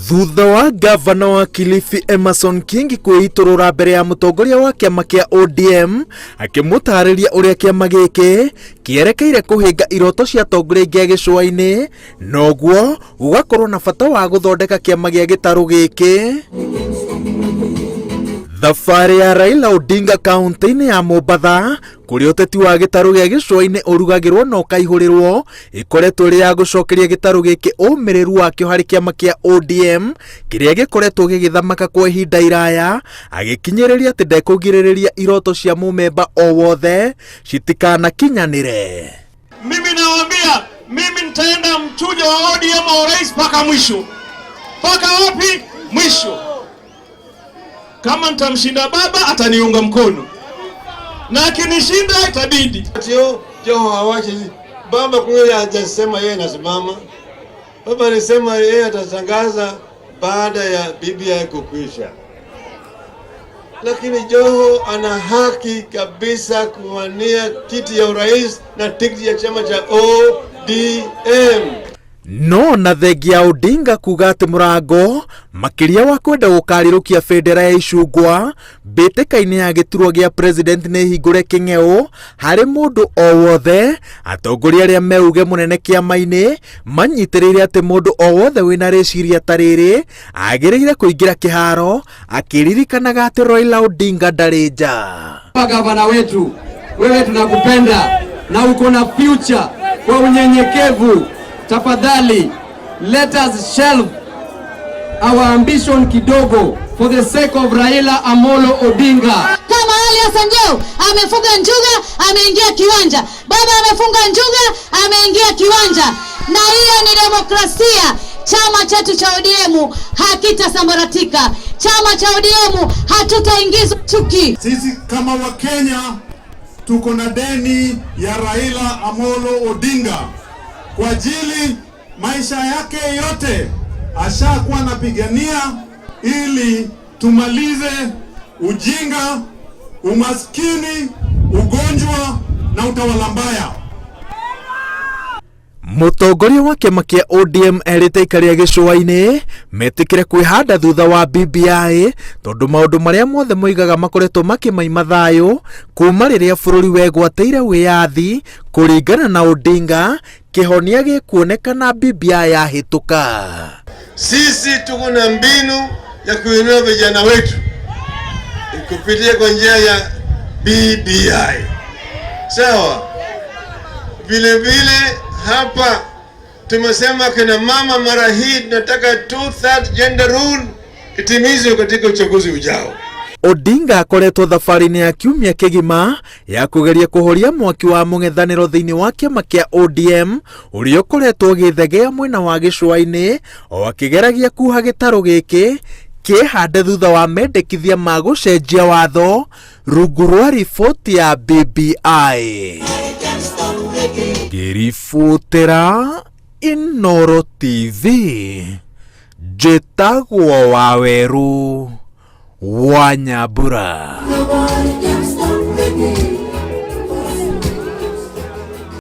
Thutha wa gavana wa Kilifi Emerson Kingi kwĩitũrũra mbere ya mũtongoria wa kĩama kĩa ODM akĩmũtarĩria ũrĩa kĩama gĩkĩ kĩerekeire kũhĩnga iroto cia atongoria aingĩ a gĩcũa-inĩ, noguo gũgakorwo na bata wa gũthondeka kĩama gĩa gĩtarũ gĩkĩ. Thabarĩ ya Raila Odinga kaunti-inĩ ya Mombatha kũrĩa ũteti wa gĩtarũ gĩa gĩcũa-inĩ ũrugagĩrwo na ũkaihũrĩrwo ĩkoretwo ĩrĩ ya gũcokeria gĩtarũ gĩkĩ ũmĩrĩru wakĩo harĩ kĩama kĩa ODM kĩrĩa gĩkoretwo gĩgĩthamaka kwa ihinda iraya, agĩkinyĩrĩria atĩ ndekũgirĩrĩria iroto cia mũmemba o wothe citikanakinyanĩre. Mimi nawaambia, mimi nitaenda mchujo wa ODM wa urais mpaka mwisho. Mpaka wapi? Mwisho. Kama nitamshinda baba ataniunga mkono, na akinishinda itabidi Joho hawachi baba kule hajasema yeye anasimama. Baba alisema yeye atatangaza baada ya BBI kukwisha, lakini Joho ana haki kabisa kuwania kiti ya urais na tikiti ya chama cha ODM. No na thengia Odinga kuga atĩ mũrango makĩria wa kwenda gũkarirũkia bendera ya icungwa mbĩtĩka-inĩ ya gĩturwa gĩa president nĩ hingũre kĩng'eũ harĩ mũndũ o wothe, atongoria arĩa me uge mũnene kĩama-inĩ manyitĩrĩire atĩ mũndũ o wothe wĩna rĩciria ta rĩrĩ agĩrĩire kũingĩra kĩharo akĩririkanaga atĩ Raila Odinga ndarĩ nja. Gavana wetu, wewe tunakupenda na uko na future kwa unyenyekevu. Tafadhali let us shelve our ambition kidogo for the sake of Raila Amolo Odinga. Kama Ali Hassan Joho amefunga njuga, ameingia kiwanja. Baba amefunga njuga, ameingia kiwanja. Na hiyo ni demokrasia. Chama chetu cha ODM hakitasambaratika. Chama cha ODM hatutaingizwa chuki. Sisi kama Wakenya tuko na deni ya Raila Amolo Odinga kwa ajili maisha yake yote ashakuwa anapigania ili tumalize ujinga, umaskini, ugonjwa na utawala mbaya. Mũtongoria wa kĩama kĩa ODM erĩte aikari a gĩcũa-inĩ metĩkĩre kwĩhanda thutha wa BBI tondũ maũndũ marĩa mothe moigaga makoretwo makĩmaima thayũ kuma rĩrĩa bũrũri wegwatĩire wĩyathi. Kũringana na Odinga, kĩhonia gĩkuonekana BBI yahĩtũka. Sisi tuko na mbinu ya kuinua vijana wetu kupitia kwa njia ya BBI. Sawa. Vile vile hapa tumesema kina mama, mara hii tunataka two-third gender rule itimizwe katika uchaguzi ujao. Odinga akoretwo thabarĩ-inĩ ya kiumia kĩgima ya kũgeria kũhoria mwaki wa mũng'ethanĩro thĩinĩ wa kĩama kĩa ODM ũrĩa ũkoretwo ũgĩthegea mwena wa gĩcũa-inĩ o akĩgeragia kuha gĩtarũ gĩkĩ kĩhande thutha wa mendekithia ma gũcenjia watho rungu rwa riboti ya BBI. Ngĩribotera Inooro TV, njĩtagwo Wawerũ wa Nyambura. Nobody can stop the game.